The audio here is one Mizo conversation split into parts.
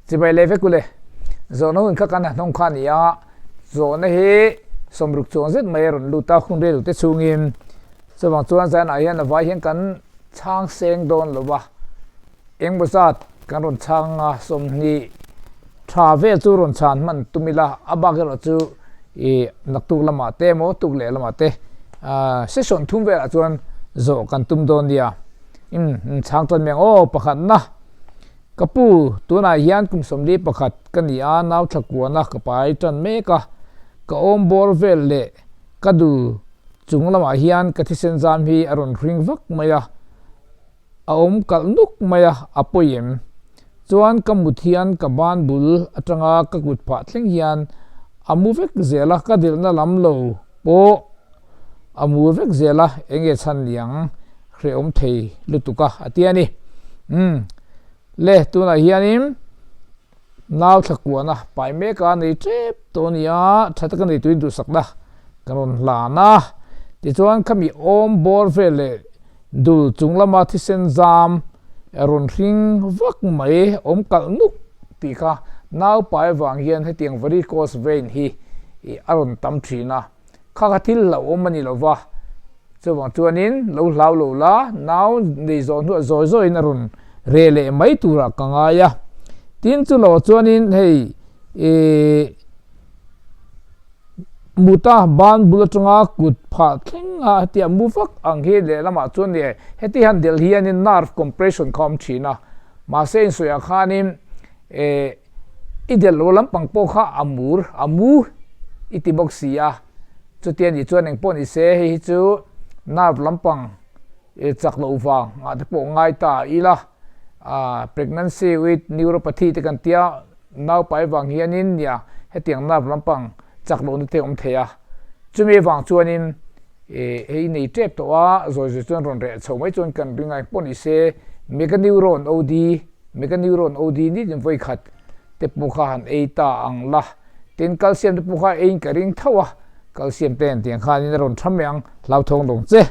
Chibai leh vek ule. Zawhna hun kha kan hnawng kha a ni a, zawhna hi sawmruk chuang zet mai a rawn lut a, hun rei lo te chhungin chuvang chuan zanah hian a vai hian kan chhang seng dawn lo va, engmaw zat kan rawn chhang a, 20 tha vel chu rawn chhan hman tum ila, a bak erawh chu ih naktuk lamah te emaw tuk leh lamah te session thum velah chuan zawh kan tum dawn nia. Imm chhang tan mai ang aw pakhatna. Ka pu, tunah hian kum 41 ka ni a, nau thla kuana ka pai tan mek a, ka awm bawr vel leh ka du chung lamah hian ka thisen zam hi a rawn hring vak mai a, a awm kalh nuk mai a, a pawi em? Chuan ka mut hian ka ban bul atanga ka kut phah thleng hian a mu vek zel a, ka delhna lam lo pawh a mu vek zel a, eng nge chhan niang hrehawm thei lutuk a, a ti a ni. Umm, le tunah hianin nau thla kuahna pai mek a nei tep tawh a ni a, tha taka nei tuin duhsakna kan rawn hlan a. Tichuan khami awm bawr vel leh dul chung lama thisen zam rawn hring vak mai awm kalh nuk tih kha nau pai vang hian hetiang varicose vein hi a rawn tam thin a. Kha kha thil hlauhawm a ni lo va, chuvang chuanin lo hlau lo la, nau nei zawh hnuah zawi zawiin a rawn reh leh mai turah ka ngai a. Tin chu lo chuanin hei ih muta ban bul atanga kut phah thleng a hetia mu vak ang hi lehlamah chuan nih heti han delh hianin nerve compression kha a awm thin a, mahse insawiah khanin eh I delh lo lampang pawh kha a mur, a mu i ti bawk si a, chutia nih chuan engpawh ni se hei hi chu nerve lampang chak loh vang ah te pawh ngai ta ila, ah pregnancy with neuropathy te kan tia naupai vang hianin nia hetiang nerve lampang chak lohna te awm thei a, chumi avang chuanin hei nei tep tawh a, zawi zawi chuan rawn reh chho mai chuan kan ring a engpawh ni se meganeuron OD. Meganeuron OD nitin vawi khat te pawh kha han ei ta ang la, tin calcium te pawh kha eiin ka ring tho a, calcium te engtiang khanin a rawn tha mai ang, hlauthawng dawng che.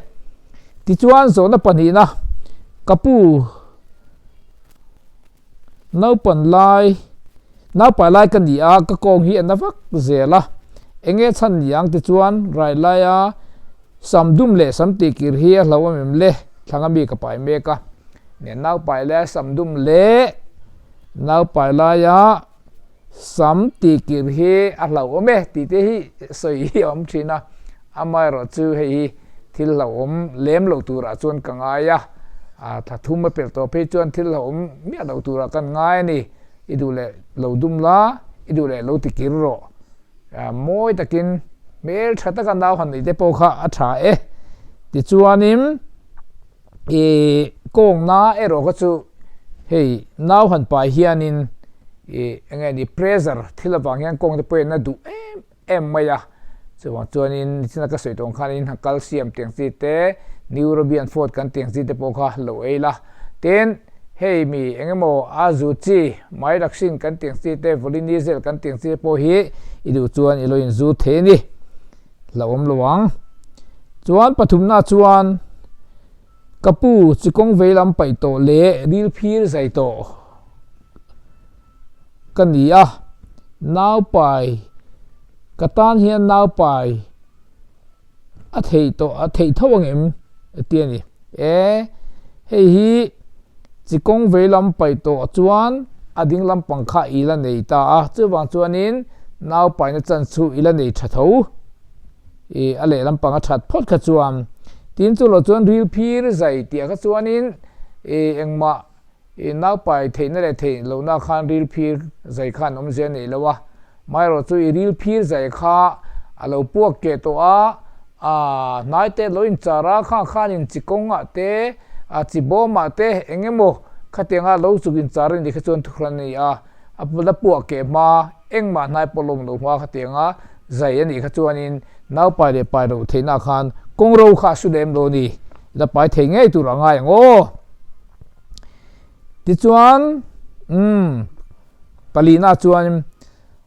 Tichuan zawhna pahnihna, ka pu naupan lai, naupai lai ka ni a, ka kawng hi a na vak zel a, enge chhan ni ang tichuan rai laia sam dum leh sam tihkir hi a hlauhawm em le, thlanga mi ka pai mek a. Nia naupai laia sam dum leh naupai laia sam tihkir hi a hlauhawm e tih te hi sawi hi a awm thin a, amaherawh chu hei hi thil hlauhawm lem lo turah chuan ka ngai a, thla thum a pelh tawh phei chuan thil hlauhawm miah lo turah kan ngai a ni, i duh leh lo dum la, i duh leh lo tikir rawh, mawi takin hmel tha taka nau han neih te pawh kha a tha e, tichuanin. Ih kawngna erawh kha chu hei nau han pai hianin ih eng nge ni pressure thil avang hian kawng te pawh hian a duh em em mai a, chuvang chuanin nichina ka sawi tawh ang khanin calcium tiang chi te neurobian fort kan tiang chi te pawh kha lo ei la, tin hei mi eng emaw a zu chi myraxin kan tiang chi te volinizel kan tiang chi te pawh hi i duh chuan i lo inzu thei a ni. Hlauhawm lo ang. Chuan pathumna chuan ka pu chi kawng vei lam paih tawh leh ril phir zai tawh ka ni a, naupai ka tan hian naupai a theih tawh a theih tho ang em a ti a ni. E, hei hi chi kawng vei lam paih tawh chuan a ding lampang kha i la nei ta a, chuvang chuanin nau paihna chan chu i la nei tha tho. I a leh lampang a that phawt kha chuan tin chu lo chuan ril phir zai tih ah kha chuanin i engmah I naupai theihna leh theih lohna khan ril phir zai khan awmzia a neih lo a, amaherawh chu i ril phir zai kha a lo puak keh tawh a, aa hnai te lo inchar a, khang khanin chi kawngah te, a chi bawmah te eng emaw khatianga lo chuk inchar a nih kha chuan thuhran a ni a, a la puak keh hma engmah hnai pawh lawm lo hma khatianga zai a nih kha chuanin naupai leh pai loh theihna khan kawngro kha a su lem lo a ni, la pai thei ngei tur a ngai ang aw. Tichuan, umm, palina chuan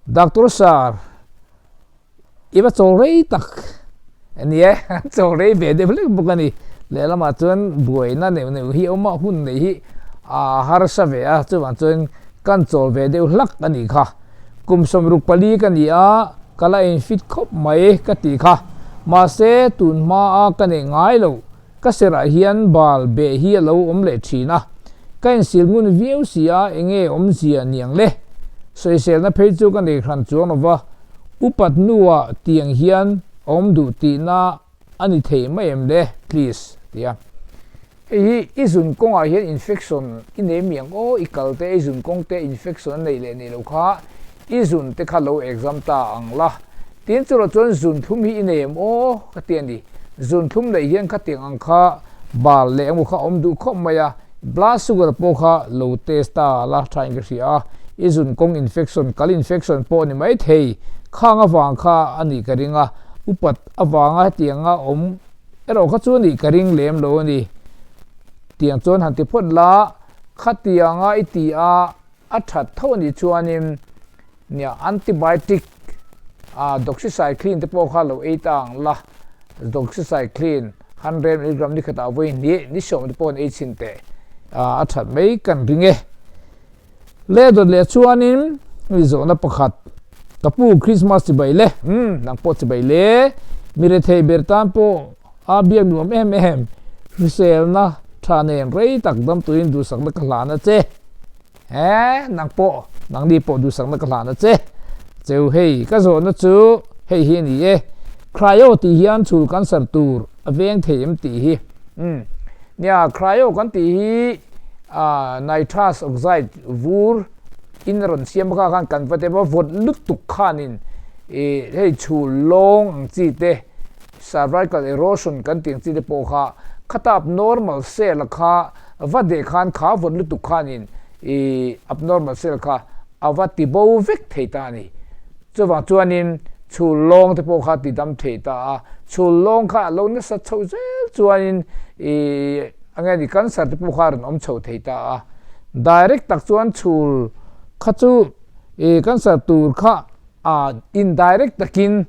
Doctor Sir, i va chawl rei tak a ni e, chawl rei ve deuh hlek bawk a ni. Lehlamah chuan buaina neuh neuh hi a awm a, hun neih hi a harsa ve a, chuvang chuan Kan chawl ve deuh hlak a nih kha. Kum 64 ka ni a, ka la infit khawp mai ka tih kha. Mahse, tun hmaa ka neih ngai loh, ka serah hian bal beh hi a lo awm leh thin a. Ka insil ngun viau si a, enge awmzia niang le? Sawiselna phei chu ka nei hran chuang lo va, upat hnuah tiang hian a awm duh tihna a ni thei mai em le? Please, a ti a. Hei hi i zun kawngah hian infection i nei mi ang aw, i kal te i zun kawng te infection a neih leh neih loh kha i zun te kha lo exam ta ang la. Tin chutah chuan zun thlum hi i nei em aw ka ti a ni. Zun thlum neih hian khatiang ang kha bal leh emaw kha awm duh khawp mai a, blood sugar pawh kha lo test ta la tha in ka hria a, i zun kawng infection, kal infection pawh ni mai thei, khang avang kha a nih ka ring a, upat avanga hetianga awm Erawh kha chu nih ka ring lem lo a ni. Tiang chuan han ti phawt la, khatianga i ti a, a that tho a nih chuanin nia antibiotic ah doxycycline te pawh kha lo ei ta ang la, doxycycline 100 mg ni khatah vawi hnih ni sawm te pawh an ei chhin teh a that mai kan ring e. Le dawt leh chuanin mi zawhna pakhat, Ka pu Christmas chibai le, umm nang pawh chibai le, mi rethei ber tan pawh a biak nuam em em, hriselna tha nen rei tak dam turin duhsakna ka hlan a che, he nang pawh nangni pawh duhsakna ka hlan a che, cheu hei ka zawhna chu hei hi a ni e, Cryo tih hian chhul cancer tur a veng thei em tih hi. Umm. Nia, cryo kan tih hi ah nitrous oxide vur in a rawn siam kha khan kan va tep a, vawt lutuk khanin ih hei chhul lawng ang chi te, cervical erosion kan tih ang chi te pawh kha khata abnormal cell a kha va deh khan kha vawt lutuk khanin ih abnormal cell kha a va ti bo vek thei ta a ni. Chuvang chuanin chhul lawng te pawh kha ti dam thei ta a, chhul lawng kha a lo nasa chho zel chuanin ih eng nge ni cancer te pawh kha a rawn awm chho thei ta a. Direct tak chuan chhul kha chu ih cancer tur kha ah indirect takin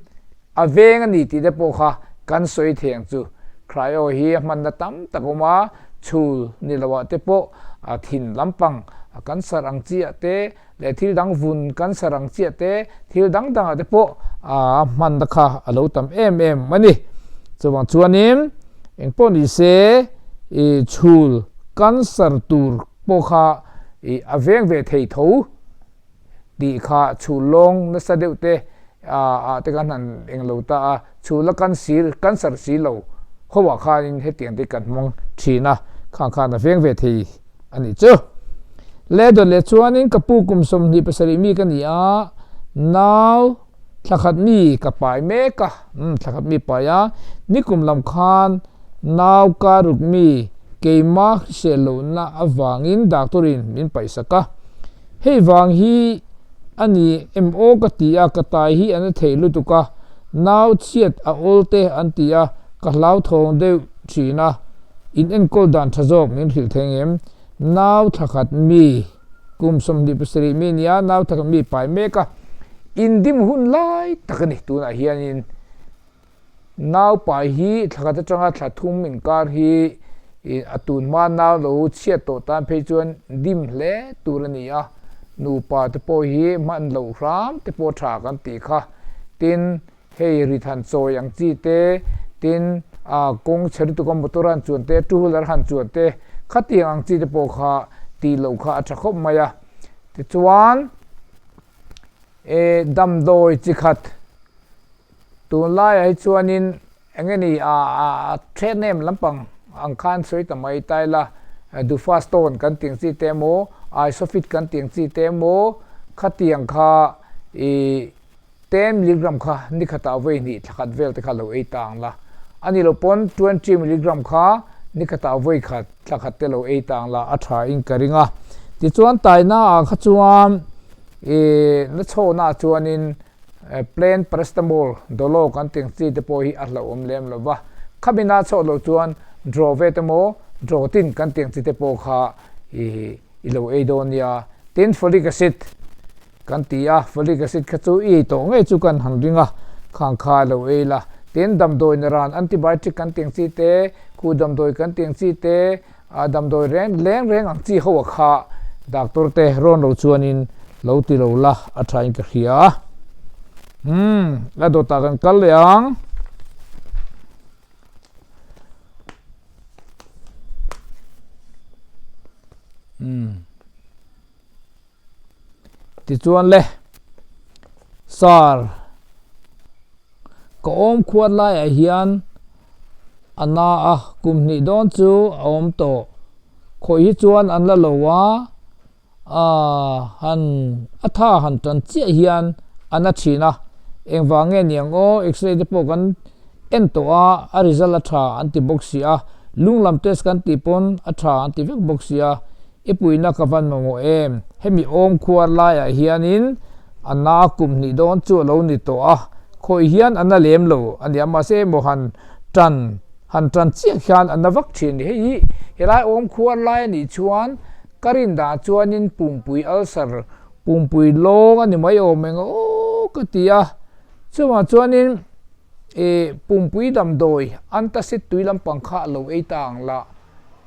a veng a ni tih te pawh kha kan sawi thei ang chu. Cryo hi a hmanna tam tak a awm a, chhul ni lo ah te pawh a thin lampang a cancer ang chi ah te, leh thil dang vun cancer ang chiah te, thil dang dangah te pawh a hmanna kha a lo tam em em a ni. Chuvang chuanin eng pawh ni se ih chhul cancer tur pawh kha ih a veng ve thei tho tih kha chhul lawng nasa deuh te ah te khan han eng lo ta a, chhul a cancer si lo ho ah khanin hetiang te kan hmang thin a, khang khan a veng ve thei. A nih chu. Le dawt leh chuanin ka pu kum 27 mi ka ni a, nau thla khat mi ka pai mek a, umm thla khat mi pai a, nikum lam khan nau ka ruk mi keimah hrisel lohna avangin doctor in min paihsak a, hei vang hi a ni em aw ka ti a, ka tai hi a na thei lutuk a, nau chhiat a awl te an ti a, ka hlauthawng deuh thin a. In enkawl dan tha zawk min hrilh thei ngem? Nau thla khat mi, kum 27 mi nia nau thla khat mi pai mek a, indim hun lai tak a ni. Tunah hianin nau pai hi thla khat atanga thla thum inkar hi a tun hma nau lo chhiat tawh tan phei chuan dim hle tur a ni a, nupa te pawh hi hman loh hram te pawh tha kan tih kha. Tin, Hei rit han chawi ang chi te, tin ah kawng chhe lutuk a motor han chuan te, two wheeler han chuan te, khatiang ang chi te pawh kha tih loh kha a tha khawp mai a. Tichuan eh damdawi chi khat tunlaiah hi chuanin eng nge ni ah a then em lampang ang khan sawi ta mai ta ila Duphaston kan tih ang chi te emaw Isofit kan tih ang chi te emaw khatiang kha ih 10 milligram kha ni khatah vawi hnih thla khat vel te kha lo ei ta ang la, a ni lo pawn 20 milligram kha ni khatah vawi khat thla khat te lo ei ta ang la a tha in ka ring a. Tichuan taina ah kha chuan ih na chhawhna ah chuanin plain paracetamol dolo kan tih ang chi te pawh hi a hlauhawm lem lo va, khami na chhawh loh chuan Drovet emaw Drotin kan tih ang chi te pawh kha ih i lo ei dawn nia. Tin folic acid Kan ti a, folic acid kha chu i ei tawh ngei chu kan han ring a, khang kha a lo ei la. Tin, damdawi na ran antibiotic kan tih ang chi te, khuh damdawi kan tih ang chi te, ah damdawi reng leng reng ang chi ho a kha Doctor te rawn lo chuanin lo ti lo la a thain ka hria. Umm, a dawtah kan kal leh ang. Umm. Tichuan le, Sir, ka awm khuat laiah hian a na a, kum hnih dawn chu a awm tawh. Khawih hi chuan an la lo a, aah han a tha han tan chiah hian a na thin a, engvang nge niang aw, x-ray te pawh kan en tawh a, a result a tha an ti bawk si a, lung lam test kan tih pawn a tha an ti vek bawk si a, I puihna ka van mamawh em? Hemi awm khuar laiah hianin a na kum hnih dawn chu a lo ni tawh a, khawih hian a na lem lo a nia, mahse emaw han tan han tan chiah khian a na vak thin a ni. Hei hi helai awm khuar lai a nih chuan ka rin dan chuanin pumpui ulcer, pumpui lawng a ni mai awm eng aw ka ti a, chuvang chuanin ih pumpui damdawi antacid tui lampang kha a lo ei ta ang lah.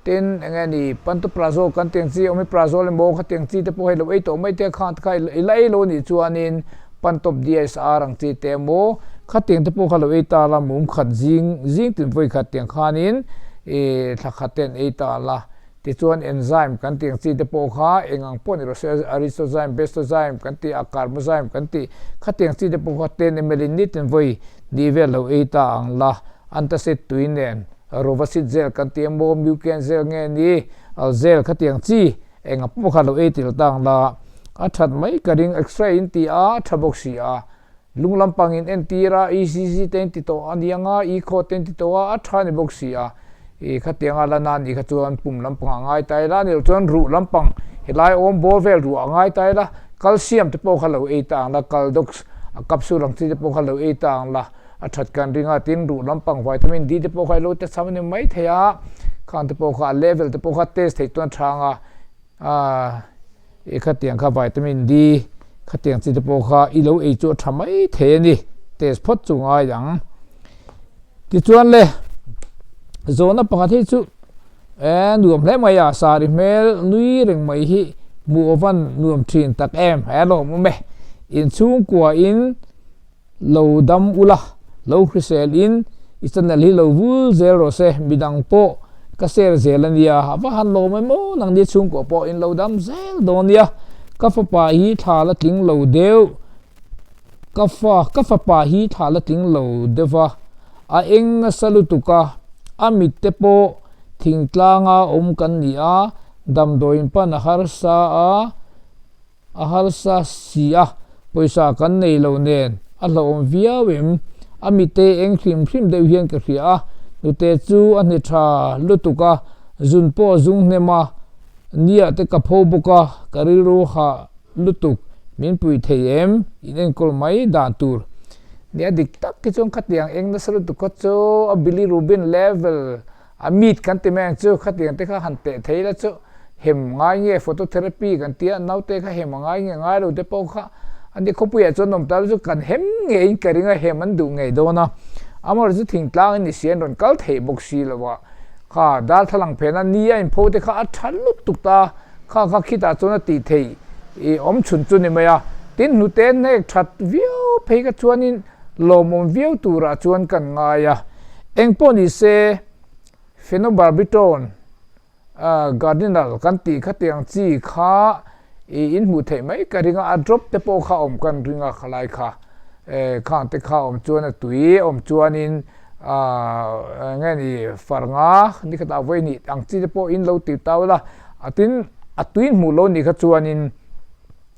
Tin, eng nge ni, Pantoprazole kan tih ang chi, Omeprazole emaw kha tih ang chi te pawh hei lo ei tawh mai te khan kha i la ei lo anih chuanin Pantop DSR ang chi te emaw khatiang te pawh kha lo ei ta la, mum khat zing zing tin vawi khat tiang khanin ih thla khat te an ei ta la. Tichuan enzyme kan tih ang chi te pawh kha eng ang pawh ni rawh se, Aristozyme, Bestozyme kan tih a, Carbozyme kan tih khatiang chi te pawh kha ten ml in nitin vawi hnih vel lo ei ta ang la, antacid tui nen. Rovacid zel kan ti emaw, Mucan zel nge ni, al zel khatiang chi eng a pawh kha lo ei tel ta ang la, a that mai ka ring, x-ray in ti a, a tha bawk si a, lung lampang in entir a, ECG te in ti tawh a ni ang a, echo te in ti tawh a, a tha ni bawk si a, ih khatiang a la na nih kha chuan pum lampang a ngai ta ila, ni loh chuan ruh lampang helai awm bawr vel ruh a ngai ta ila, calcium te pawh kha lo ei ta ang la, caldox a capsule ang chi te pawh kha lo ei ta ang la. A that kan ring a, tin ruh lampang vitamin D te pawh kha ilo te cham a ni mai thei a, khang te pawh kha a level te pawh kha test theih chuan a chhang a, aaa i khatiang kha vitamin D khatiang chi te pawh kha i lo ei chu a tha mai thei a ni, test phawt chu ngai ang. Tichuan le zawhna pakhat hi chu eh nuam hle mai a, sari hmel nui reng mai hi hmuh avan nuam thin tak em, he lawmawm e, inchhungkua in. Lo dam ula, lo hrisel in i channel hi lo vul zel rawh se, midang pawh ka share zel a nia, a va han lawm em aw, nangni chhungkaw pawh in lo dam zel dawn nia, ka fapa hi thla la tling lo deuh, ka fa ka fapa hi thla la tling lo deuh va, a eng nasa lutuk a, a mit te pawh thingtlanga awm kan ni a, damdawiin pan a harsa a. A harsa si a, pawisa kan nei lo nen a hlauhawm viau em? A mite eng hrim hrim deuh hian ka hria a, hnute chu a hne tha lutuk a, zun pawh a zung hnem a, nia te ka pho bawk a, ka rilru hah lutuk min pui thei em? In enkawl mai dan tur. Nia dik tak hi chuan khatiang eng nasa lutuk kha chu a bilirubin level A mit kan ti mai ang chu, khatiang te kha han teh thei la chu hem ngai nge phototherapy kan tia naute kha hem a ngai nge ngai lo te pawh kha a ni khawpuiah chuan awm ta lo chu kan hem ngeiin ka ring a hem an duh ngei dawn a, amaherawhchu chu thingtlang in ni si an rawn kal theih bawk si lo a, kha darthlalang phena ni a inpho te kha a tha lutuk ta kha kha khitah chuan a tih theih ih awm chhun chu ni mai a, tin hnute hnek that viau phei kha chuanin. Lawmawm viau turah chuan kan ngai a, engpawh ni se Phenobarbital Gardinal kan tih khatiang chi kha i inhmuh theih mai ka ring a, a drop te pawh kha awm kan ring a khalai kha khang te kha awm chuan a tui awm chuanin eng nge ni farnga ni khatah vawi hnih ang chi te pawh in lo ti tau la, tin a tui hmuh lo nih kha chuanin.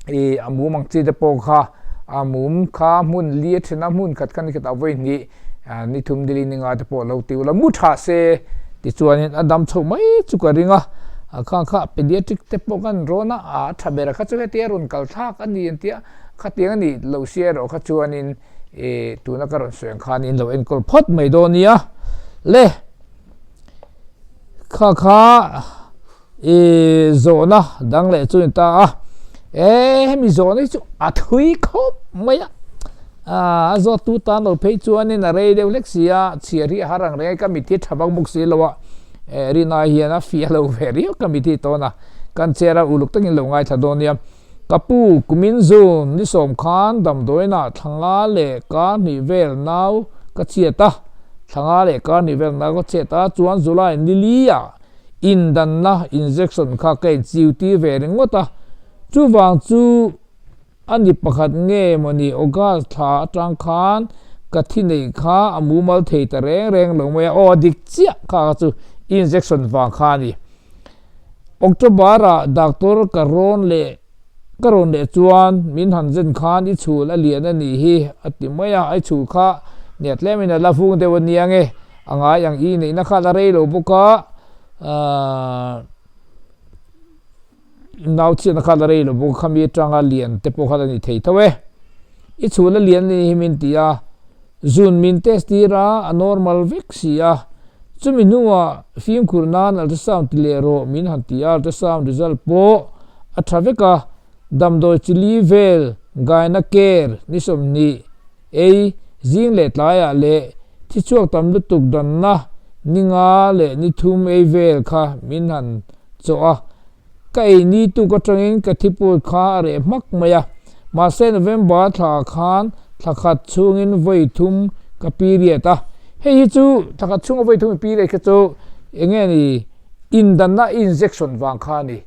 Ih a mum ang chi te pawh kha a mum kha hmun li a then a hmun khat kha ni khat ah vawi hnih ni thum ni li ni nga te pawh lo ti ula mu tha se tichuanin a dam chhoh mai chu ka ring a a khang kha pediatric te pawh khan rawn a a tha ber kha chu hetia rawn kal thlak a ni an tia khatiang a nih loh sia erawh kha chuanin ih tuna ka rawn sawi ang khan in lo enkawl phawt mai dawn nia le kha kha. I zawhna dang leh chu a ni ta a, e hemi zawhna hi chu a thui khawp mai a, a zawttu tan lo phei chuanin a rei deuh hlek si a, chhiar hi a har ang reng a, ka mit hi a tha vak bawk si lo a, e rinai hian a fiah lo ve riau ka mit hi tawn a. Kan chair a uluk takin lo ngaithla dawn nia. Ka pu, kumin zun ni sawm khan damdawiinah thla nga leh kar hnih vel nau ka chhiat a, thla nga leh kar hnih vel nau ka chhiat a, chuan July ni li ah indanna injection kha ka inchiu tir ve ringawt a, chuvang chu A ni pakhat nge mawni August thla atang khan ka thi neih kha a mumal thei ta reng reng lo mai a, aw dik chiah kha kha chu injection vang kha a ni. October ah doctor ka rawn leh ka rawn leh chuan min han zen khan i chhul a lian a nih hi a ti mai a, i chhul kha nia tlemin a la vung deuh a nia nge a ngai ang i neihna kha a la rei lo bawk a, aah. Nau chhiatna kha la rei lo bawk a, khami atanga lian te pawh kha la ni thei tho e. I chhul a lian a ni hi min ti a, zun min test tir a, a normal vek si a. Chumi hnuah fimkhur nan ultrasound ti leh rawh min han ti a, ultrasound result pawh a tha vek a, damdawi chili vel Gynacare ni 20 ei zing leh tlaiah leh thi chhuak tam lutuk danna ni nga leh ni thum ei vel kha min han chawh a, ka ei ni tuk atangin ka thiput kha a reh hmak mai a, mahse November thla khan thla khat chhungin vawi thum ka period a, hei hi chu thla khat chhunga vawi thum i period kha chu eng nge ni indanna injection vang kha a ni,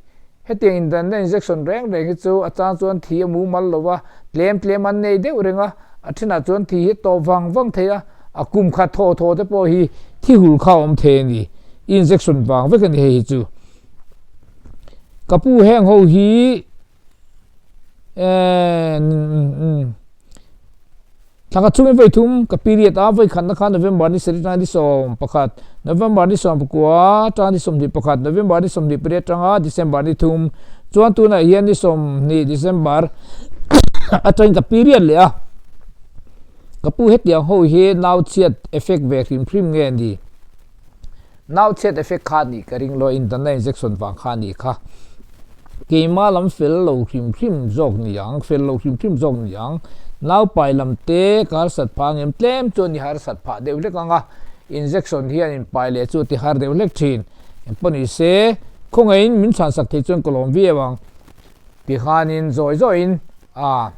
hetiang indanna injection reng reng hi chu a chang chuan thi a mumal lo va, tlem tlem an nei deuh reng a, a thenah chuan thi hi tawp vang vang thei a, a kum khat thaw thaw te pawh hi thi hul kha a awm thei a ni. Injection vang vek a ni hei hi chu. Ka pu heng ho hi thla khat chungin vawi thum ka period a vawi khatna kha November ni sarih atanga ni 11 November ni 19 atanga ni 21 November ni 28 atanga December ni thum chuan tunah hian ni 20 December atangin ka period leh a. Ka pu hetiang ho hi nau chhiat effect ve hrim hrim nge ni? Nau chhiat effect kha nih ka ring lo, indanna injection vang kha nih kha. Keima lam fel lo hrim hrim zawk ni ang, fel lo hrim hrim zawk ni ang. Nau pai lam te ka harsat phah ang em? Tlem chuan i harsat phah deuh hlek ang a, injection hian in pai leh chu a ti har deuh hlek thin. Engpawh ni se, khawngaihin min chhansak thei chuan ka lawm viau ang. Tikhanin zawi zawiin a.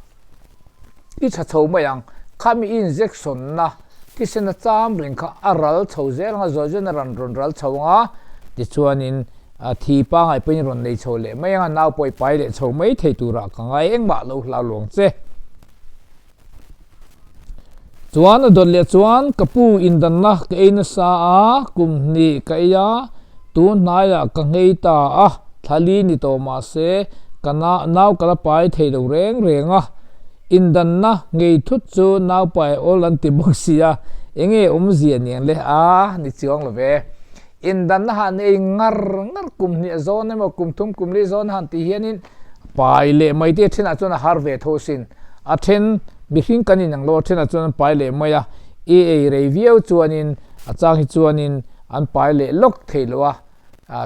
I tha chho mai ang, khami injection na thisen a cham reng kha a ral chho zel ang a, zawi zawiin a rawn rawn ral chho ang a, tichuanin thi pangai pawhin rawn nei chho leh mai ang a, nau pawh i pai leh chho mai thei turah ka ngai engmah lo hlau lo ang che. Chuan a dawt leh chuan ka pu indanna ka ei nasa a, kum hnih ka ei a, tun hnaiah ka nghei ta a, thla li ni tawh mahse ka nau ka la pai thei lo reng reng a, indanna nghei thut chu nau pai awl an ti bawk si a, enge awmzia niang le a ni chuang lo ve. Indanna han ei ngar ngar kum hnih a zawn emaw kum thum kum li zawn han tih hianin pai leh mai te thenah chuan a har ve tho sin. A then mihring kan inang lo a thenah chuan an pai leh mai a, i ei rei viau chuanin a chang hi chuanin an pai leh lawk thei lo a,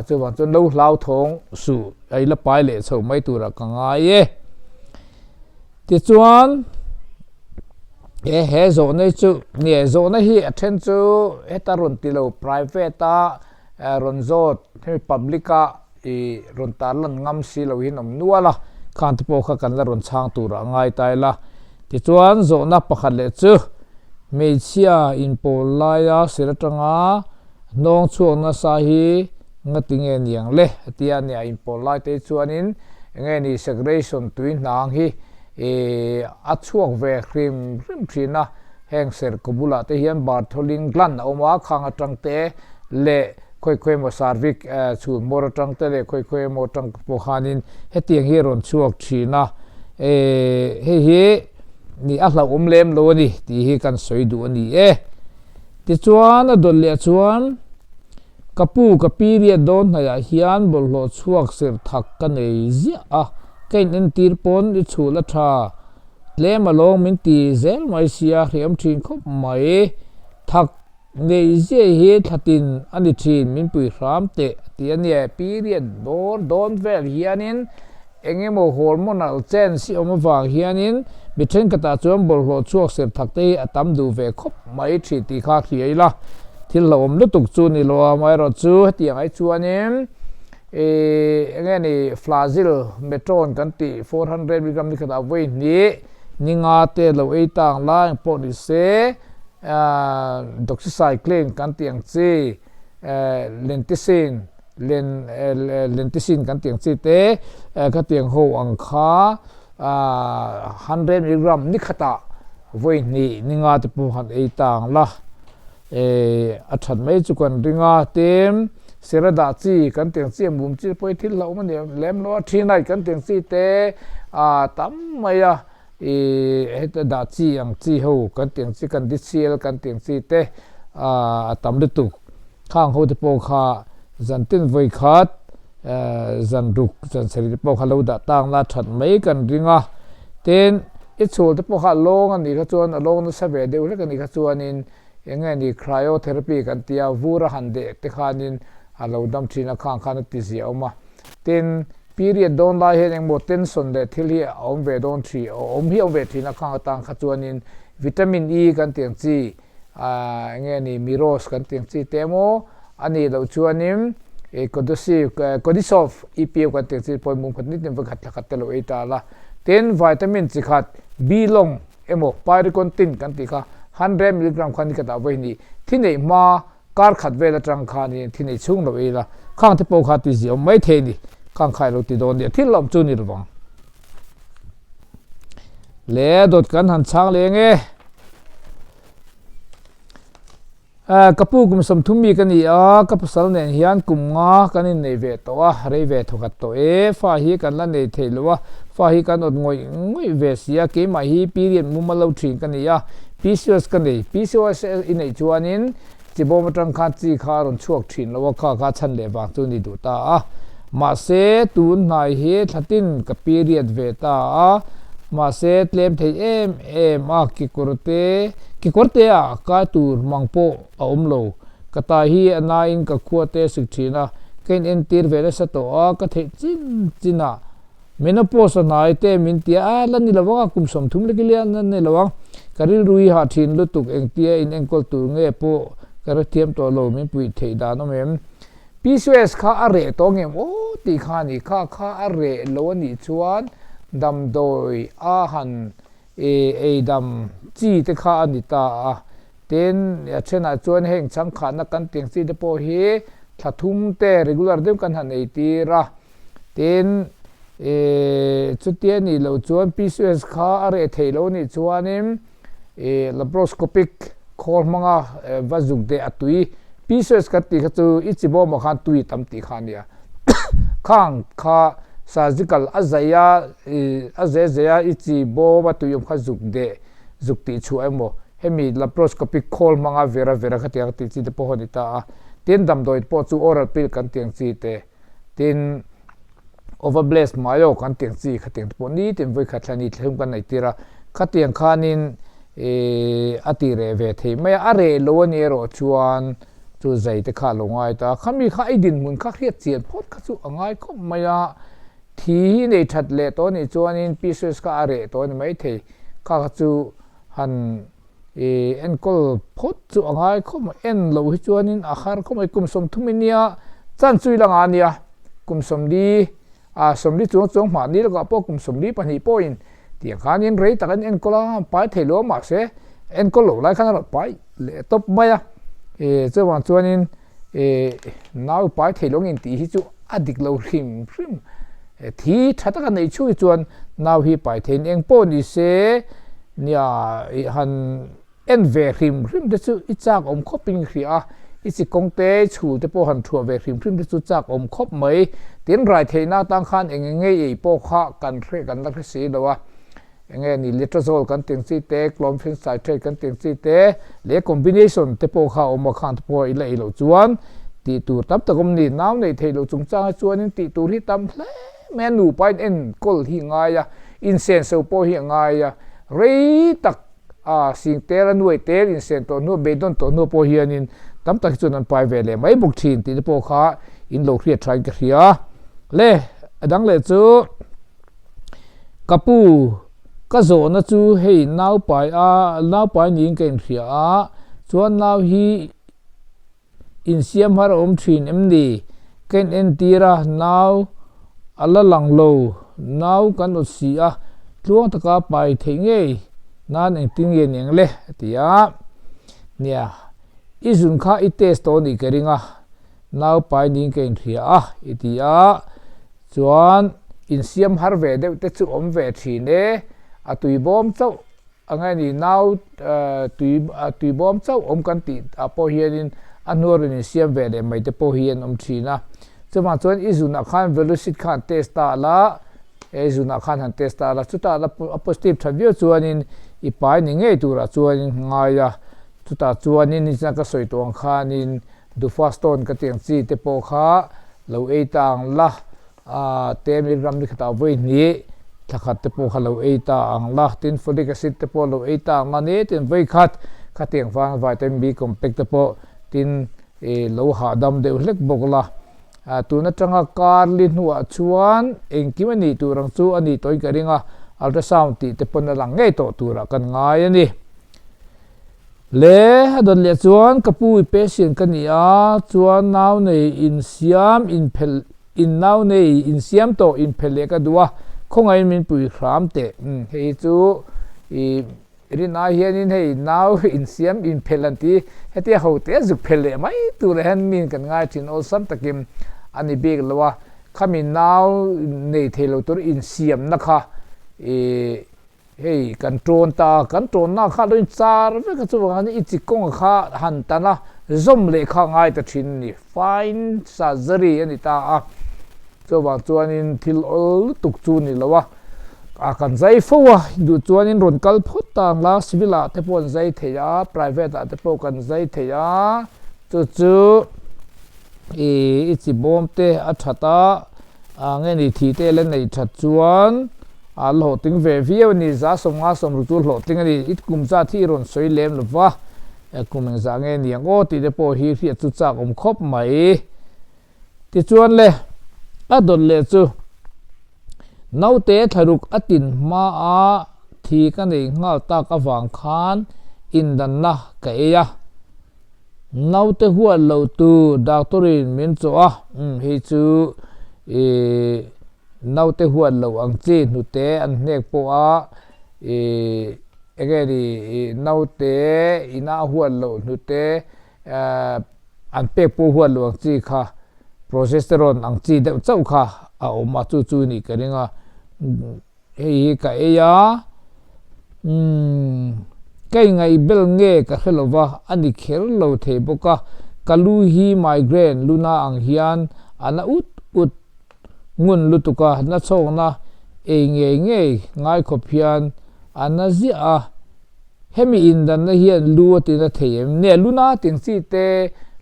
chuvang chuan lo hlauthawng suh ei la pai leh chho mai turah ka ngai e. Tichuan, he he zawhna hi chu nge zawhna hi a then chu heta rawn ti lo private a rawn zawt hemi public a ih rawn tarlan ngam si lo hian awm nual a, khang te pawh kha kan la rawn chhang turah a ngai ta ila. Tichuan, zawhna pakhat leh chu hmeichhia inpawl laia sir atanga hnawng chhuak nasa hi Ngati nge niang le? A ti a, nia inpawl lai te chuanin enge ni segregation tui hnang hi ih a chhuak ve hrim hrim thin a, heng serkaw bulah te hian Bartholin gland a awm a, khang atang te leh khawi khawi emaw cervix chhun hmawr atang te leh khawi khawi emaw atang pawh khanin hetiang hi a rawn chhuak thin a, ih hei hi ni a hlauhawm lem lo a ni tih hi kan sawi duh a ni e. Tichuan a dawt leh chuan. Ka pu, ka period dawn hnaihah hian bawlhhlawh chhuak sir thak ka nei ziah a, ka in entir pawn i chhul a tha. Tlem alawng min ti zel mai sia, hriam thin khawp mai. Thak nei ziah hi thlatin a ni thin, min pui hram teh a ti a nia. Period dawn dawn vel hianin Eng emaw hormonal change hi awm avang hianin mi thenkhatah chuan bawlhhlawh chhuak ser thak te hi a tam duh ve khawp mai thin tih kha hria ila. Thil hlauhawm lutuk chu ni lo a, amaherawhchu hetiang ai chuanin Ih enge ni Flagyl Metron kan tih 400 milligram ni khatah vawi hnih ni nga te lo ei tang lai ang pawh ni se Doxycycline kan tih ang chi Lenticin Len Lenticin kan tih ang chi te khatiang ho ang kha 100 milligram ni khatah vawi hnih ni nga te pawh han ei tang la. A that mai chu kan ring a, tin sera dah chi kan tiang chi a mum chi pawh hi thil hlauhawm a ni lem lo a, thinai kan tiang chi te ah tam mai a, ih heta dah chi ang chi ho kan tiang chi kan DCL kan tiang chi te ah a tam lutuk khang ho te pawh kha zan tin vawi khat zan ruk zan sarih te pawh kha lo dah tang la that mai kan ring a, tin i chhul te pawh kha a lawng a nih kha chuan a lawng nasa ve deuh hlek a nih kha chuanin eng nge ni cryotherapy kan tia vur a han deh te khanin a lo dam thin a khang khan a ti zia awm a, tin period dawn lai hian engmaw tension leh thil hi a awm ve dawn thi awm hi a awm ve thin a khang atang kha chuanin vitamin E kan tih ang chi Aaa enge ni Miros kan tih ang chi te emaw a nih loh chuanin ih Kodosiv Kodisov EPO kan tih ang chi pawhin mum khat nitin va khat thla khat te lo ei ta la. Tin vitamin chi khat B lawng emaw Pyricontin kan tih kha 100 milligram kha ni khatah vawi hnih thi neih hma kar khat vel atang khanin thi neih chhung lo ei la. Khang te pawh kha ti ziah awm mai thei a ni. Khang kha i lo ti dawn nia thil awm chu ni lovang. Le dawt kan han chhang leng e. Ka pu kum 30 mi ka ni a, ka pasal nen hian kum nga kan innei ve tawh a, rei ve thawkhat tawh e. Fa hi kan la nei thei lo a, fa hi kan awt ngawih ngawih ve si a, keimah hi period mumal lo thin ka ni a, PCOS ka nei. PCOS i neih chuanin Chi bawm atang khan chi kha a rawn chhuak thin lo a, kha kha chhan leh vang chu ni duh ta a. Mahse, tun hnai hi thlatin ka period ve ta a, mahse tlem thei em em a, kekawrte kekawrte ah kai tur mang pawh a awm lo. Ka tai hi a nain ka khua te sik thin a, ka in entir ve nasa tawh a, ka theih chin chin ah Menopause a hnai te min tia a la ni lo ang a, kum 30 lek i lian a ni lo ang. Ka rilru hi hah thin lutuk engtia in enkawl tur nge pawh ka hrethiam tawh lo min puih theih dan awm em. PCOS kha a reh tawh ngem aw tih kha a ni. Kha kha a reh lo a nih chuan damdawi a han ei dam chi te kha a ni ta a. Tin, a thenah chuan heng changkhanna kan tiang chi te pawh hi thla thum te regular deuh kan han ei tir a. Tin, ih chutia nih loh chuan PCOS kha a reh theih loh anih chuanin ih laparoscopic khawl hmanga va zuk deh a tui PCOS kan tih kha chu i chi bawmah khan tui tam tih kha a nia. Khang kha surgical a zai a ih a zeh zeh a i chi bawm a tui awm kha zuk deh zuk tih chhuah emaw hemi laparoscopic khawl hmanga vera vera khatiang tih chi te pawh a ni ta a. Tin, damdawi pawh chu oral pill kan tih ang chi te. Tin, Overbless Mayo kan tih ang chi khatiang te pawh nitin vawi khat thla ni thleng kan nei tir a, khatiang khanin ih a ti reh ve thei mai a, a reh lo a ni erawh chuan chu zai te kha a lo ngai ta a, khami kha i dinhmun kha hriat chian phawt kha chu a ngai khawp mai a, thi hi nei that leh tawh a nih chuanin pieces kha a reh tawh a ni maithei, kha kha chu han. I enkawl phawt chu a ngai khawp mai, en loh hi chuanin a har khawp mai, kum 30 i nia chan chu i la nga nia, kum 40 ah 40 chuang chuang mahni lakah pawh kum 42 pawhin tiang khanin rei tak an enkawl a, pai thei lo a mahse enkawl loh lai khan a rawn pai leh tawp mai a, ih chuvang chuanin ih nau pai thei lo ang intih hi chu a dik lo hrim hrim, thi tha taka neih chhung hi chuan nau hi pai theiin eng pawh ni se nia ih han en ve hrim hrim te chu i chak awm khawp in hria a, i chi kawng te i chhul te pawh han thuah ve hrim hrim te chu chak awm khawp mai, tin rai theihna atang khan eng eng nge ei pawh kha kan hre kan la hre si lo a. Enge ni letrozole kan tih ang chi te, clomiphene citrate kan tih ang chi te leh combination te pawh kha a awm a, khang te pawh i la ei loh chuan tih tur tam tak awm a ni. Nau neih theih loh chungchang hi chuanin tih tur hi tam hle mai a, nupa in enkawl hi a ngai a, insenso pawh hi a ngai a, rei tak a sing tel a nuai tel insen tawh hnuah beidawn tawh hnuah pawh hianin tam tak hi chuan an pai ve leh mai bawk thin tih te pawh kha in lo hriat thain ka hria. Le a dang leh chu. Ka pu, ka zawhna chu hei naupai a, naupai niin ka inhria a, chuan nau hi insiam har a awm thin em ni? Ka in entir a, nau a la lang lo, nau kan awt si a, tluang taka pai theih ngei nan engtin nge ni ang le? a ti a. Nia, i zun kha i test tawh nih ka ring a, nau pai niin ka inhria a, i ti a. Chuan insiam har ve deuh te chu awm ve thin e, a tui bawm chauh A ngai ni, nau tui tui bawm chauh awm kan tih ah pawh hianin a hnuar rawn insiam ve leh mai te pawh hi an awm thin a. Chuvang chuan i zunah khan Velucid khan test ta la, i zunah khan han test ta la, chutah la a positive tha viau chuanin i pai ni ngei turah chuanin ngai a. Chutah chuanin nichina ka sawi tawh ang khanin Dufaston ka tih ang chi te pawh kha lo ei ta ang la. A te milligram ni khatah vawi hnih thla khat te pawh kha lo ei ta ang la, tin folic acid te pawh lo ei ta ang la ni tin vawi khat khatiang vang vitamin B complex te pawh tin ih lo hahdam deuh hlek bawk la. Ah tun atanga kar li hnuah chuan engkim a nih tur ang chu a nih tawhin ka ring a, ultrasound tih te pawn a lang ngei tawh turah kan ngai a ni. Le a dawt leh chuan ka pu i patient ka ni a, chuan nau nei insiam inphelh In nau nei in siam tawh in phelh leh ka duh a, khawngaihin min pui hram teh. Umm hei hi chu i rin ai hianin hei nau in siam in phelh an ti, hetia ho te zuk phelh leh mai turah hian min kan ngai thin awlsam takin a ni bik lo a, khami nau nei thei lo tur insiamna kha i Hei kan tawn ta, kan tawnna kha lo in char vek a, chuvangin i chi kawnga kha han tan a, zawm leh kha ngai ta thin a ni, fine surgery a ni ta a, chuvang chuanin thil awl lutuk chu ni lo a, a kan zai fo a, duh chuanin rawn kal phawt ta ang la, civil ah te pawh an zai thei a, private ah te pawh kan zai thei a, chu chu i chi bawm te a that a. A nge ni thi te la neih that chuan a hlawhtling ve viau a ni, 150 60 chu hlawhtling a ni, i kum zat hi i rawn sawi lem lo va, kum engzah nge ni ang aw tih te pawh hi hriat chu chak awm khawp mai. Tichuan le, a dawt leh chu naute thlaruk a tin hma a thi ka nei nghal tak avang khan indanna ka ei a. Naute huat loh tur doctor in min chawh a, umm hei chu ih naute huat loh ang chi hnute an hnek pawh a ih enge ni ih naute ina huat loh hnute eh an pek pawh huat loh ang chi kha progesterone ang chi deuh chauh kha a awm a chu chu nih ka ring a. Hei hi ka ei a, umm, ka ingaihbel nge ka hre lo va, a ni kher lo thei bawk a, ka lu hi migraine luna ang hian a na ut ut ngun lutuk a, na chhawkna ei ngei ngei ngai khawp hian a na ziah a, hemi indanna hian lu a tina thei em? Nge luna ting chi te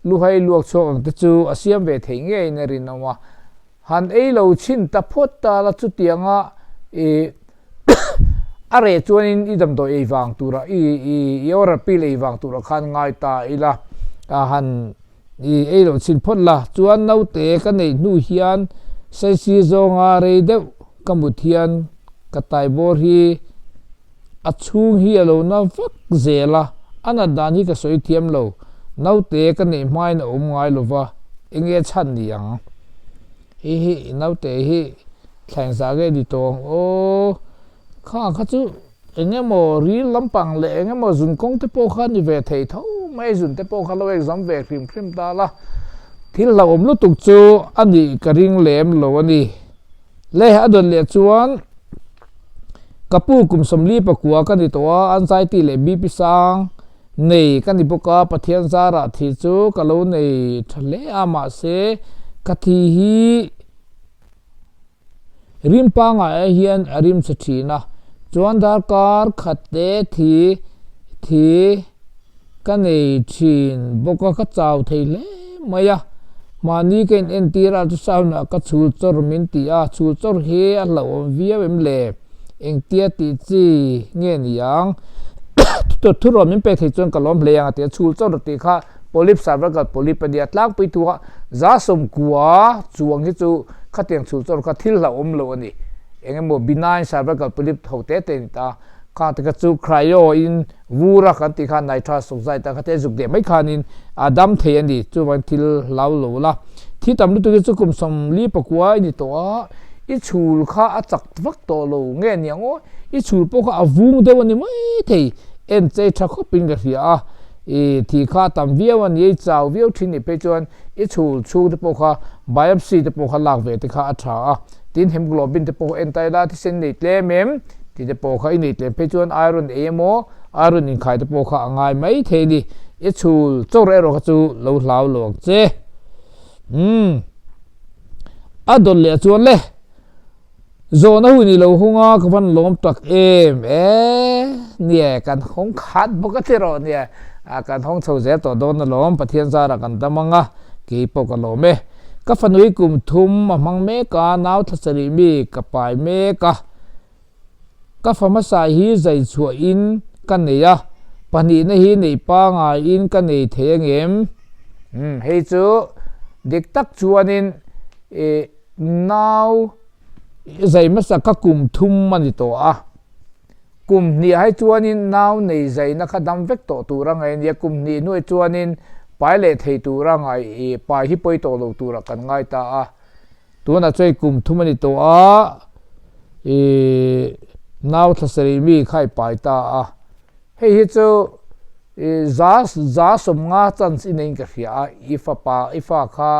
luhai luak chhuak ang te chu a siam ve thei ngeiin a rinawm a. Han ei lo chhin ta phawt ta la chutianga i a reh chuanin i damdawi ei vang tura i i i oral pill ei vang tura khan ngai ta ila a han i ei lo chhin phawt la chuan naute ka neih hnu hian saisi zawnga rei deuh ka mut hian ka tai bawr hi A chhung hi a lo na vak zel a, a nat dan hi ka sawi thiam lo. Naute ka neih hmain a awm ngai lo va, enge chhan ni ang? Hei hi naute hi thlaeng zah nge ni tawh ang aw? Kha kha chu eng emaw ril lampang leh eng emaw zun kawng te pawh kha ni ve thei tho mai, zun te pawh kha lo exam ve hrim hrim ta la, thil hlauhawm lutuk chu a nih ka ring lem lo a ni. Le a dawn leh chuan ka pu kum 44 ka ni tawh a, anxiety leh BP sang nei ka ni bawk a, Pathian zarah thi chu ka lo nei tha hle a, mahse ka thi hi rim pangai hian a rim chhe thin a, chuan darkar khat te thi thi Ka nei thin bawk a, ka chau thei hle mai a. Mahni ka in entir a, chusahunah ka chhul chawr min ti a, chhul chawr hi a hlauhawm viau em le? Engtia tih chi nge ni ang? Thuruah min pek thei chuan ka lawm hle ang a ti a, chhul chawr tih kha polyp, cervical polyp a nia, tlangpui thu a 190 chuang hi chu khatiang chhul chawr kha thil hlauhawm lo a ni. Eng emaw benign cervical polyp ho te te a ni ta. Khang te kha chu cryo in vur a kan tih khan nitrous oxide a kha te zuk deh mai khanin a dam thei a ni. Chuvangin thil hlau lo la. Thi tam lutuk hi chu kum 44 i ni tawh a, i chhul kha a chak vak tawh lo nge niang aw, i chhul pawh kha a vung deuh a ni mai thei, en chei tha khawpin ka hria a, i thi kha a tam viau a ni a, i chau viau thin nih phei chuan i chhul chhung te pawh kha biopsy te pawh kha lak ve te kha a tha a, tin hemoglobin te pawh kha en ta ila thisen nei tlem em tih te pawh kha i nei tlem phei chuan iron ei emaw iron inkhai te pawh kha a ngai mai thei a ni, i chhul chawr erawh kha chu lo hlau lo ang che. Umm. A dawt leh chuan le. Zawhna hun i lo hung a, ka van lawm tak em e. Nia, kan hawng khat bawk a ti rawh nia. A kan hawng chho zel tawh dawn alawm, Pathian zarah kan dam ang a, kei pawh ka lawm e. Ka fanui kum thum a hmang mek a, nau thla sarih mi ka pai mek a. Ka fa hmasa hi zai chhuah in ka nei a, pahnihna hi neih pangai in ka nei thei angem? Umm hei chu dik tak chuanin ih nau zai hmasa kha kum thum a ni tawh a, kum hnih hai chuanin nau nei zaina kha dam vek tawh tur a ngaih a nia, kum hnih hnuai chuanin pai leh thei tur a ngaih ih pai hi pawi tawh lo turah kan ngai ta a. Tunah chuan kum thum a ni tawh a, ih nau thla sarih mi kha i pai ta a. Hei hi chu ih za za sawmnga chance i neiin ka hria a, i fapa i fa kha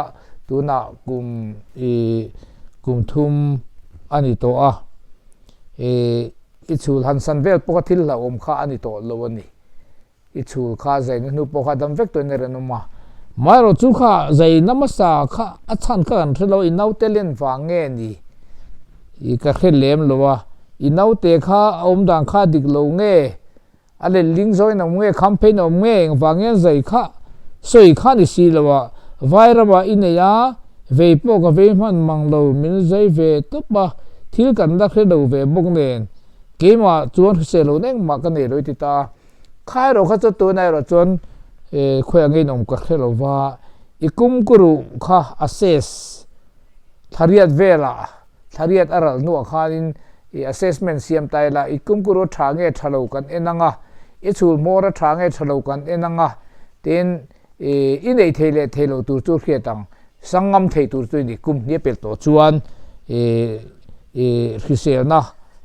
tunah kum ih kum thum a ni tawh a, ih i chhul han san vel pawh kha thil hlauhawm kha a ni tawh lo a ni. I chhul kha zaina hnu pawh kha dam vek tawhin a rawn awm a. Amaherawh chu kha zaina hmasa kha a chhan kha kan hre lo a, i naute len vang nge ni i ka hre lem lo a, i naute kha a awm dan kha a dik lo nge, a let ling zawin a awm nge, kham pheiin a awm nge, engvang nge zai kha sawi kha ni si lo a, vai ramah i nei a, vei pawh ka vei hman mang lo, min zai ve tawp a, thil kan la hre lo ve bawk nen, keimah chuan hrisel lo engmah ka nei lo i ti ta a. Kha erawh kha chu tunah erawh chuan khawiah nge inawm ka hre lo va, i kumkuruh kha assess thlariat velah thlariat a ralh hnuah khanin i assessment siam ta ila, i kumkuruh a tha nge tha lo kan en ang a, i chhul hmawr a tha nge tha lo kan en ang a, tin I neih thei leh thei lo tur chu hriat ang, sangam thei tur chu i ni. Kum hnih a pelh tawh chuan i hriselna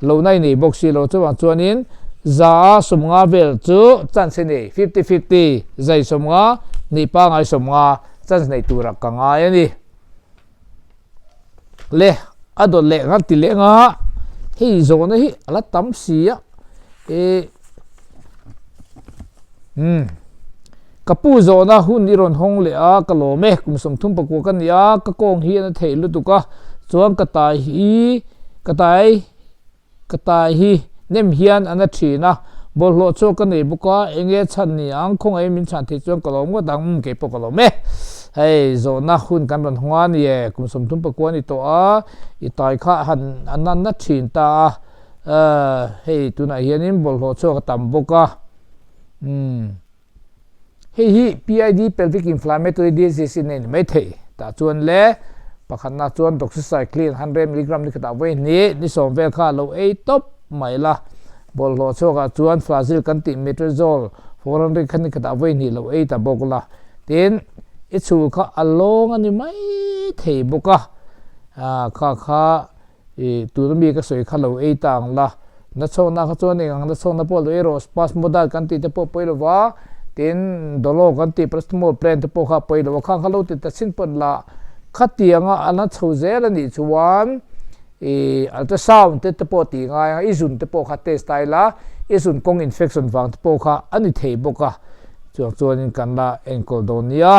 lohna i nei bawk si lo. Chuvang chuanin za a 50 vel chu chance i nei, fifty fifty, zai 50, hnih pangai 50 chance nei turah ka ngai a ni. Le a dawt leh kan ti leh anga hei zawhna hi a la tam si a e umm ka pu zawhna hun i rawn hawng leh a ka lawm e kum 39 ka ni a ka kawng hi a na theih lutuk a chuan ka tai hi ka tai Ka tai hi nem hian a na thin a, bawlhhlawh chu ka nei bawk a, eng nge chhan ni ang, khawngaih min chhan theih chuan ka lawm ngawt ang, umm kei pawh ka lawm e. Hei zawhna hun kan rawn hawng a ni e, kum 39 a ni tawh a, i tai kha han a na na thin ta a, hei tunah hianin bawlhhlawh chhuak a tam bawk a, umm. Hei hi PID, Pelvic Inflammatory Disease, in a ni mai thei. Tah chuan le pakhatna chuan Doxycycline 100 milligram ni khatah vawi hnih ni sawm vel kha lo ei tawp mai la. Bawlhhlawh chhuakah chuan Flagyl kan tih Metrazole 400 kha ni khatah vawi hnih lo ei ta bawk la. Tin, i chhul kha a lawng a ni mai thei bawk a. Kha kha I tuna mi ka sawi kha lo ei ta ang la, nachhawkna kha chuan eng ang nachhawkna pawh lo ei rawh, spasmodal kan tih te pawh pawi lo va, tin dolo kan tih paracetamol plain te pawh kha pawi lo va, khang kha lo ti ta chin pawn la, khatianga a la chho zel a nih chuan i ultrasound te te pawh tih ngai ang, i zun te pawh kha test ta ila, i zun kawng infection vang te pawh kha a ni thei bawk a, chuvang chuanin kan la enkawl dawn nia.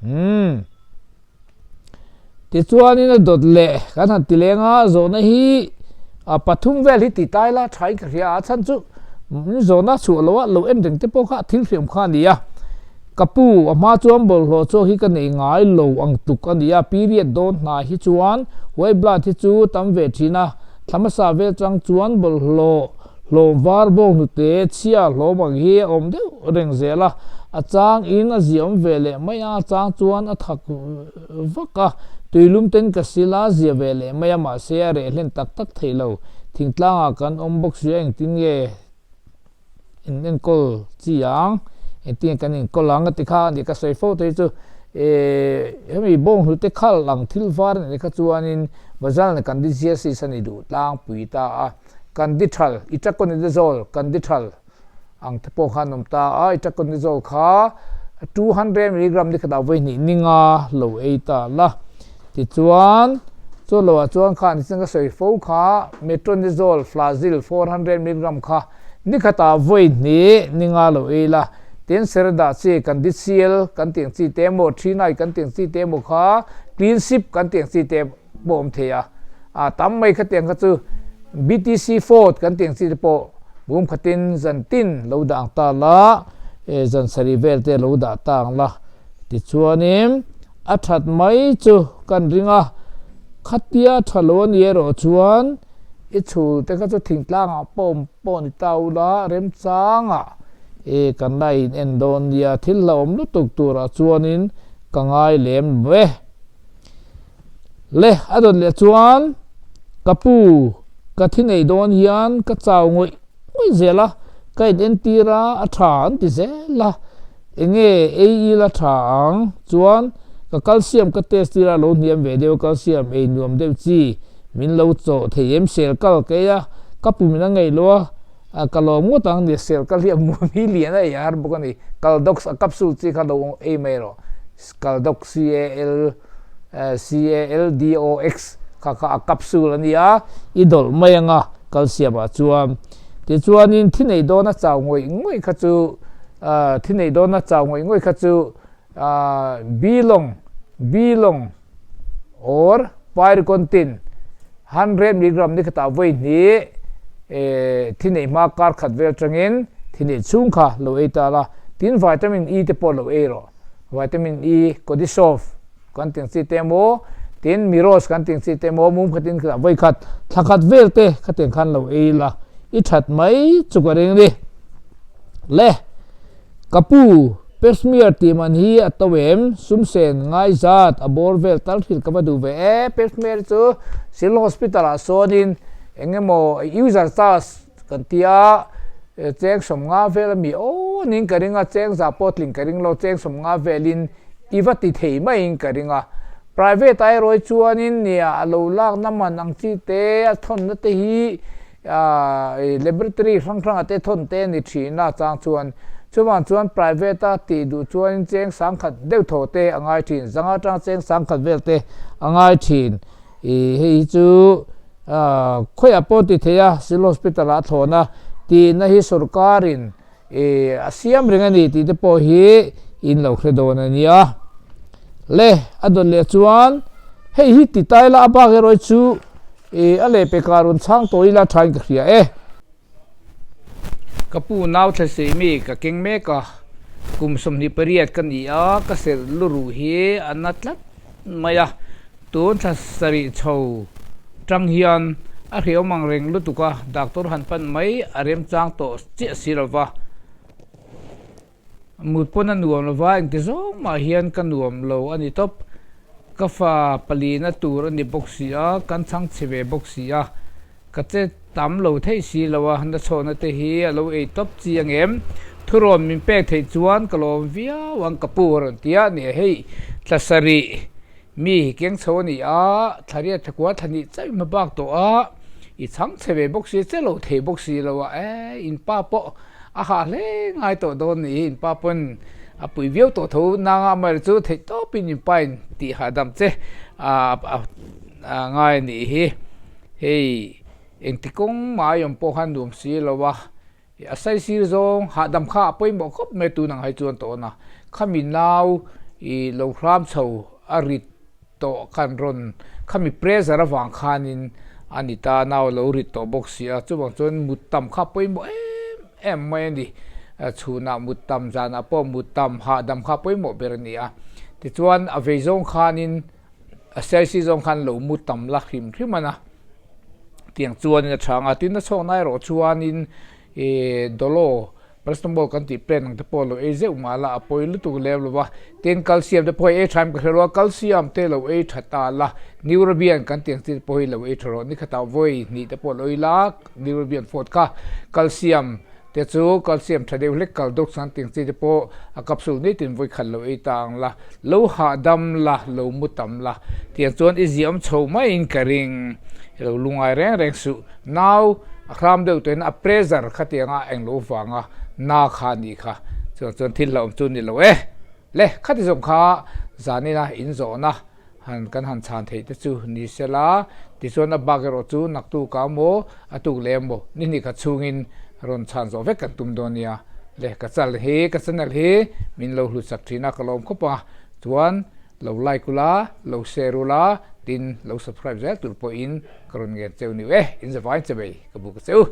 Umm. Tichuanin a dawt leh kan han ti leng a, zawhna hi a pathum vel hi ti tai la thain ka hria a, chhan chu zawhna chhuah loh a lo en reng te pawh kha thil hriam kha a ni a. Ka pu a hma chuan bawlhhlawh chhuak hi ka nei ngai lo ang tuk a ni a, period dawn hna hi chuan white blood hi chu tam ve thin a, thla hmasa vel chang chuan bawlhhlawh Hlawm var bawk hnute chhia hlawm ang hi a awm deuh reng zel a, a chang in a ziah awm ve leh mai a, a chang chuan a thak vak a, tuilum ten ka sil a ziah ve leh mai a, mahse a reh hlen tak tak theih lo. Thingtlang ah kan awm bawk si a, engtin nge in enkawl chi ang, engtin nge kan enkawl ang a ti kha a ni ka sawi fo te hi chu. Hemi bawnghnute khal ang thil var a nih kha chuanin vaginal candidiasis a ni duh tlangpui ta a. Candithal, Itraconazole, Candithal ang te pawh khan awm ta a. Itraconazole kha 200 milligram ni khatah vawi hnih ninga lo ei ta la. Tichuan, chu loah chuan khan nichin ka sawi fo kha Metronidazole, Flagyl, 400 milligram kha ni khatah vawi hnih ninga lo ei la. Tin, Serda chi, Candicil kan tih ang chi te emaw, Thinai kan tih ang chi te emaw kha Cleansip kan tih ang chi te pawh awm thei a. A tam mai khatiang kha chu BTC Ford kan tih ang chi te pawh bum khatin zan tin lo dah ang ta la, zan sarih vel te lo dah ta ang la. Tichuanin a that mai chu kan ring a, khatia tha lo a ni erawh chuan i chhul te kha chu thingtlangah pawh awm pawh ni ta ula remchangah e kan la in en dawn nia, thil hlauhawm lutuk turah chuanin ka ngai lem lo e. Le a dawt leh chuan ka pu ka thi nei dawn hian ka chau ngawih ngawih zel a, ka in entir a, a tha an ti zel a, enge ei ila tha ang chuan ka calcium ka test tir a lo hniam ve deuh a, calcium ei nuam deuh chi min lo chawh thei em sel kal kei a, ka pum in a ngeih lo a, ka lawm ngawt ang nia sel kal hi a muam hi lian a ei a har bawk a ni, Caldox a capsule chi kha lo ei mai rawh. Caldox C-A-L C-A-L-D-O-X kha kha a capsule a nia, i dawlh mai anga calcium ah chuan. Tichuanin thi nei dawna chau ngawih ngawih kha chu thi nei dawna chau ngawih ngawih kha chu Bilong, Bilong or Pyricontin 100 milligram ni khatah vawi hnih thi neih hma kar khat vel atangin thi neih chhung kha lo ei ta la. Tin vitamin E te pawh lo ei rawh. Vitamin E, Codisof kan tih ang chi te emaw, tin Miros kan tih ang chi te emaw mum khatin khatah vawi khat thla khat vel te khatiang khan lo ei la i that mai chu ka ring a ni. Le ka pu Peshmir tih man hi a to em? Sumsen ngai zat a bawr vel tal hrilh ka va duh ve e. Peshmir chu Civil Hospital ah sawnin eng emaw user charge Kan ti a, cheng sawmnga vel a mi aw niin ka ring a, cheng za pawh tling ka ring lo, cheng sawmnga velin i va ti thei maiin ka ring a. Private ah erawh hi chuanin nia a lo lakna man ang chi te, a thawnna te hi laboratory hrang hrangah te thawn te a ni thin a chang chuan. Chuvang chuan private a tih duh chuanin cheng sangkhat deuh thaw te a ngai thin, zanga atang cheng sangkhat vel te a ngai thin. Ih hei hi chu khawiah pawh ti thei a, Civil Hospital ah a thlawn a, tihna hi sorkarin ih a siam reng a ni tih te pawh hi in lo hre dawn a nia. Le a dawt leh chuan hei hi ti ta ila a bak erawh hi chu ih a lehpekah rawn chhang tawh ila thain ka hria e. Ka pu nau thlesei mi ka keng mek a, kum 28 ka ni a, ka serh luruh hi a na tlat mai a, tun thla sarih chho tang hian a hriau mang reng lutuk a, doctor han pan mai a remchang tawh chiah si lo va. Mut pawn a nuam lo va, engti zawng mah hian ka nuam lo a ni tawp. Ka fa palina tur a ni bawk si a, kan chhang chhe ve bawk si a, ka che tam lo theih si lo a, na chhawhna te hi a lo ei tawp chi ang em? Thurawn min pek theih chuan ka lawm viau ang ka pu a rawn ti a, nia hei thla sarih Mi hi keng chho a ni a, thla riat thla kua thla hnih chauh i hma bak tawh a, i chhang chhe ve bawk si, che lo thei bawk si lo a, e in pa pawh a hah hle ngai tawh dawn ni hi, in pa pawn a pui viau tawh tho nang a, amaherawhchu chu theih tawpin in pa in tih hahdam che a ngai a nih hi, hei engti kawng mai awm pawh khan nuam si lo a. A saisir zawng hahdam kha a pawimawh khawp mai tun ang hai chuan tawn a, khami nau i lo hram chho a rit tawh khan rawn khami pressure avang khanin a ni ta nau a lo rit tawh bawk si a, chuvang chuan mut tam kha a pawimawh em em mai a ni, chhunah mut tam zanah pawh mut tam hahdam kha a pawimawh ber a ni a, tichuan a vei zawng khanin a saisir zawng khan lo mut tam la hrim hrim a na. Tiang chuanin a chhang a, tin a chhawkna erawh chuanin ih dawlaw paracetamol kan tih pen ang te pawh lo ei zeuh mah la a pawi lutuk lem lo va, tin calcium te pawh hi ei tha em ka hre lo a, calcium te lo ei tha ta la, neurobian kan tih ang chi te pawh hi lo ei tha rawh, ni khatah vawi hnih te pawh lo ei la, neurobian fawt kha calcium. Te chu calcium tha deuh hlek kal dawk chuan tiang chi te pawh a capsule nitin vawi khat lo ei ta ang la, lo hahdam la, lo mu tam la tiang chuan i ziam chho maiin ka ring. I lo lungai reng reng suh. Nau a hram deuh tawhin a pressure kha tianga englo vanga na kha a nih kha. Chuvang chuan thil hlauhawm chu ni lo e. Le khati zawng kha zanina in zawhna han kan han chhan theih te chu ni sela, tichuan a bak erawh chu naktuk a maw a tuk leh emaw ni hnih khat chhungin rawn chhan zawh vek kan tum dawn nia. Le ka chal hi ka channel hi min lo hlut sak thin a ka lawm khawp a, chuan lo like ula lo share ula tin lo subscribe zel tur pawhin ka rawn ngen cheu ni e, in zavain che mai ka buk a che u.